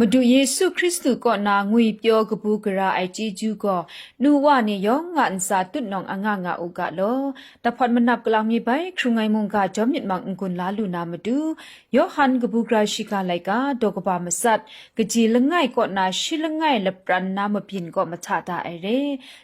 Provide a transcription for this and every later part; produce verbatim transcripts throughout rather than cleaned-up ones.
Madu Yesu Hkristu kaw na ngwipyaw kabu gara ai chyeju gaw, nu wa ni yawng a ntsa tutnawng anga nga u ga law. Dahpawt manap kalang mi bai hkrung ai mungga jawm myit mang n-gun la lu na matu, Yawhan kabu gara shiga laika daw kaba matsat, kaji langai kaw na shi langai lapran na mabyin kaw mahta da ai re,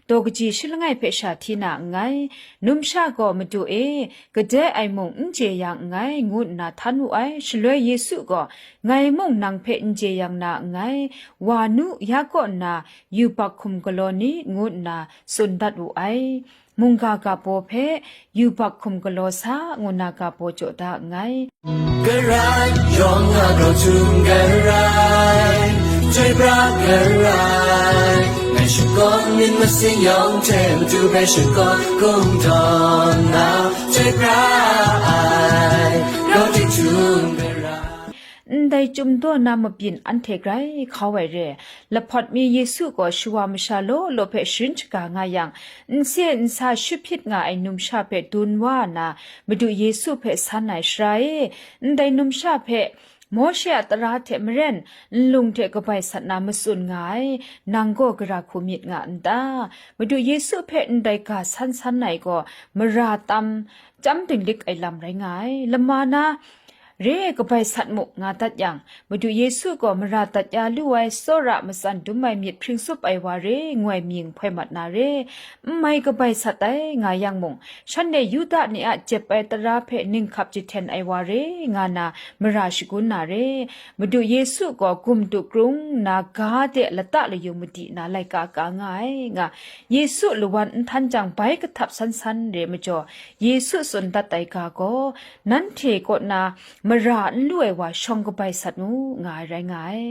daw kaji shi langai hpe sha hti na nngai. Numsha gaw, Madu e, kadai ai mung n jeyang nngai, ngu nna htan wu ai. Shaloi Yesu gaw, Ngai mung nang hpe n jeyang na nngai, wa nu, ya kaw nna yubak hkum galaw ni, ngu nna tsun dat wu ai. Mungga ga baw hpe, yubak hkum galaw sa, ngu na ga baw jaw da nngai. Garai, yawng a grau htum garai, chyoi pra garai, ngai shakawn myit masin yawng hte Madu hpe shakawn kungdawn na, chyoi pra ai, grau tik htum garai. Ndai Chyum daw na mabyin anhte grai hkau ai re. Lahpawt mi Yesu gaw shawa masha law law hpe sharin shaga nga yang, nse nsa shut hpyit nga ai numsha hpe dun wa nna, Madu Yesu hpe san ai, Sara e, ndai numsha hpe Mawshe a tara hte maren nlung hte kabai sat na matsun nga ai, nang gaw gara hku myit nga n ta? Madu Yesu hpe ndai ga san san ai gaw, mara tam chyam dinglik ai lam rai nga ai. Lama na, Re ai kabai sat mu, nga dat yang, Madu Yesu gaw mara dat ya lu ai, tsawra matsan dum ai myit hpring tsup ai wa re, ngu ai mying hpoi mat na re. N mai kabai sat ai, nga yang mung, shanhte Yuda ni a jep ai tara hpe ninghkap jahten ai wa re, nga na mara shagun na re. Madu Yesu gaw gumdu krung nna ga de lata layung madi na laika ka nga ai, nga Yesu lawan n htan jang bai kahtap san san re majaw, Yesu tsun dat ai ga gaw, Nanhte kaw na mara n lu ai wa shawng kabai sat mu, nga ai rai nga ai.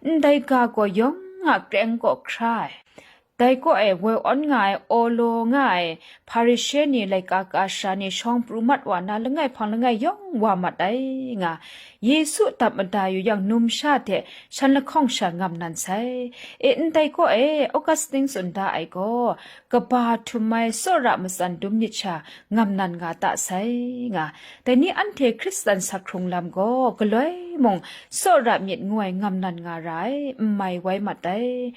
Ndai ga gaw yawng a kreng kaw hkra ai. Dai kaw e woi awn nga ai, awlaw nga ai, Hparishe ni, laika ka sara ni, shawng pru mat wa na langai hpang langai yawng wa mat ai, nga Yesu dap mada yu yang, numsha hte shan lahkawng sha ngam nan sai. E, ndai kaw e, Augustine tsun da ai gaw, kaba htum ai tsawra matsan dum myit sha ngam nan nga ta sai, nga. Dai ni anhte Hkristan sak hkrung lam gaw galoi mung tsawra myit ngu ai ngam nan nga ra ai, n mai wai mat ai.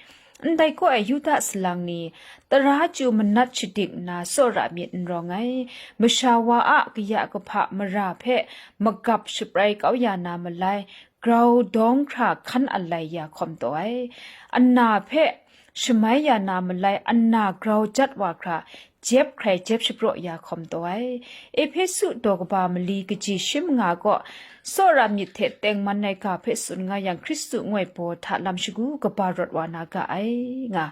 Ndai kaw e Yuda salang ni, tara chyu manat shadik nna tsawra myit n rawng ai, masha wa a kaya kahpa mara hpe magap shabrai kau ya na malai, grau dawng hkra hkan alai ya hkawm taw ai, ana hpe shamai ya na malai, ana grau jat wa hkra, jep hkrai jep shapraw ya hkawm taw ai. Ehpesu daw kaba mali kaji shi manga kaw, tsawra myit hte tengman ai ga hpe tsun nga yang, Hkristu ngoi baw hta lam shagu kaba rawt wa na ga ai, nga.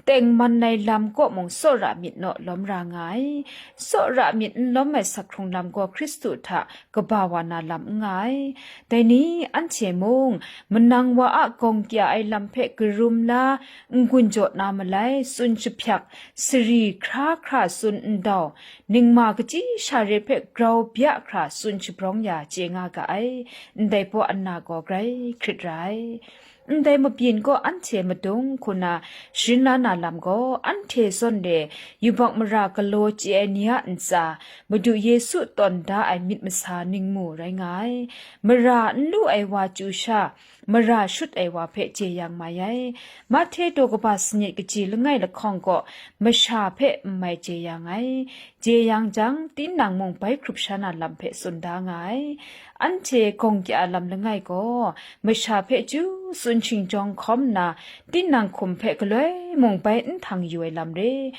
Tengman ai lam kaw mung tsawra myit naw lawm ra nga ai. Tsawra myit n lawm ai sak hkrung lam gaw Hkristu hta kaba wa na lam n nga ai. Dai ni anhte mung, manang wa a gawng kya ai lam hpe karum la, n-gun jaw na malai, tsun shahpyak, sari hkra hkra tsun ndau, ningma kachyi sha re hpe grau bya hkra tsun shabrawng ya chye nga ga ai, ndai baw ana gaw grai hkrit ra ai. Ndai mabyin gaw anhte madung hku na sharin la na lam gaw, anhte zawn re yubak mara galaw chye ai ni a ntsa, Madu Yesu tawn da ai myit masa ningmu rai nga ai. Mara n lu ai wa chyu sha, mara shut ai wa hpe jeyang mai ai. Mahte daw kaba sanit kaji langai lahkawng gaw, masha hpe n mai jeyang ai. Jeyang jang, tinang mung bai hkrup sha na lam hpe tsun da nga ai. Anhte gawng kya lam langai gaw, masha hpe chyu tsun shingjawng hkawm nna, tinang hkum hpe galoi mung bai n htang yu ai lam re.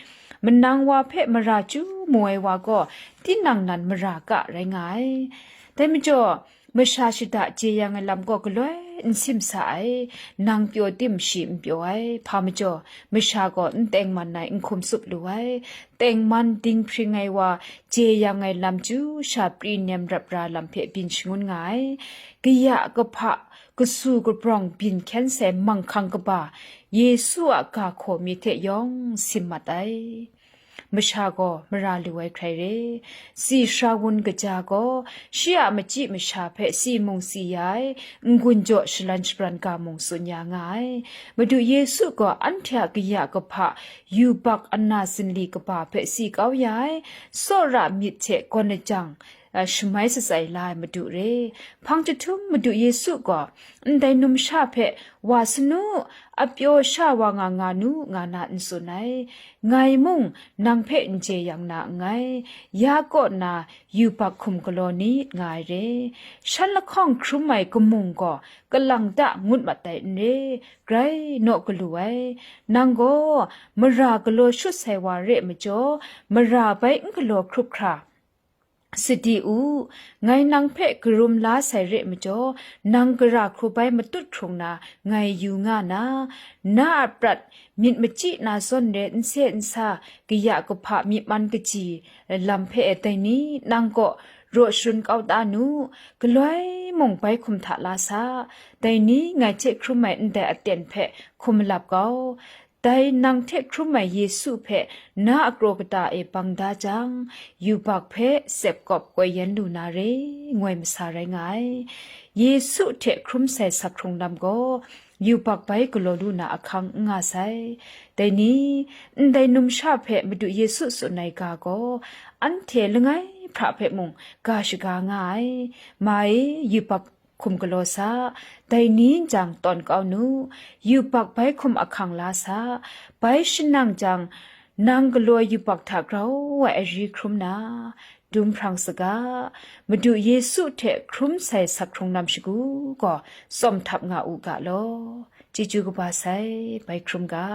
Manang wa hpe mara chyu mu ai wa gaw, tinang nan mara ka rai nga ai. Dai majaw, masha shada jeyang ai lam gaw galoi n sim sa ai, nang pyaw tim shi n pyaw ai, hpa majaw, masha gaw n tengman ai, n hkum tsup lu ai, tengman dinghpring ai wa, jeyang ai lam chyu sha pri nem rap ra lam hpe byin shangun nga ai, kaya kahpa, kasu kabrawng byin hkyen sai manghkang kaba, Yesu a ga hkaw mi hte yawng sim mat ai. Masha gaw mara lu ai hkrai re. Si sara wun kaja gaw, shi a machyi masha hpe si mung si ya ai, n-gun jaw shalan shabran ga mung tsun ya nga ai. Madu Yesu gaw anhte a kaya kahpa yubak ana zinli kaba hpe si kau ya ai, tsawra myit hte gawn lajang, a, shamai shatsai la ai Madu re. Hpang jahtum Madu Yesu gaw ndai numsha hpe, "Wa sa nu, apyaw sha wa nga nga nu," nga na n tsun ai. "Ngai mung nang hpe n jeyang na nngai, ya kaw nna yubak hkum galaw nit," nga ai re. Shan lahkawng hkrum ai kamung gaw kalang ta ngut mat ai n re, grai naw galu ai. Nang gaw mara galaw shut sai wa re ai majaw, mara bai n galaw hkrup hkra, sadi u, ngai nang hpe karum la sai re ai majaw, nang gara hkru bai matut hkrung na ngai yu nga na, na a prat myit machyi na zawn re, nse nsa, kaya kahpa, myi man kaji lam hpe dai ni nang kaw raw sharun kau da nu, galoi mung bai hkum hta la sa, dai ni ngai hte hkrum ai ndai aten hpe hkum malap kau. Dai nang hte hkrum ai Yesu hpe na akraw kata e bang da jang, yubak hpe sepkawp koi yan lu na re, ngoi masa rai nga ai. Yesu hte hkrum sai sak hkrung lam gaw, yubak bai galaw lu na ahkang n nga sai. Dai ni, ndai numsha hpe Madu Yesu tsun ai ga gaw, anhte langai hpra hpe mung ga shaga nga ai. Ma e, yubak hkum galaw sa, dai ni jang tawn kau nu, yubak bai hkum ahkang la sa, bai shanang jang, nang galaw yubak hta grau ai ari hkrum na, dum hprang saga, Madu Yesu hte hkrum sai sak hkrung lam shagu gaw tsawm htap nga u ga law. Chyeju kaba sai, bai hkrum ga.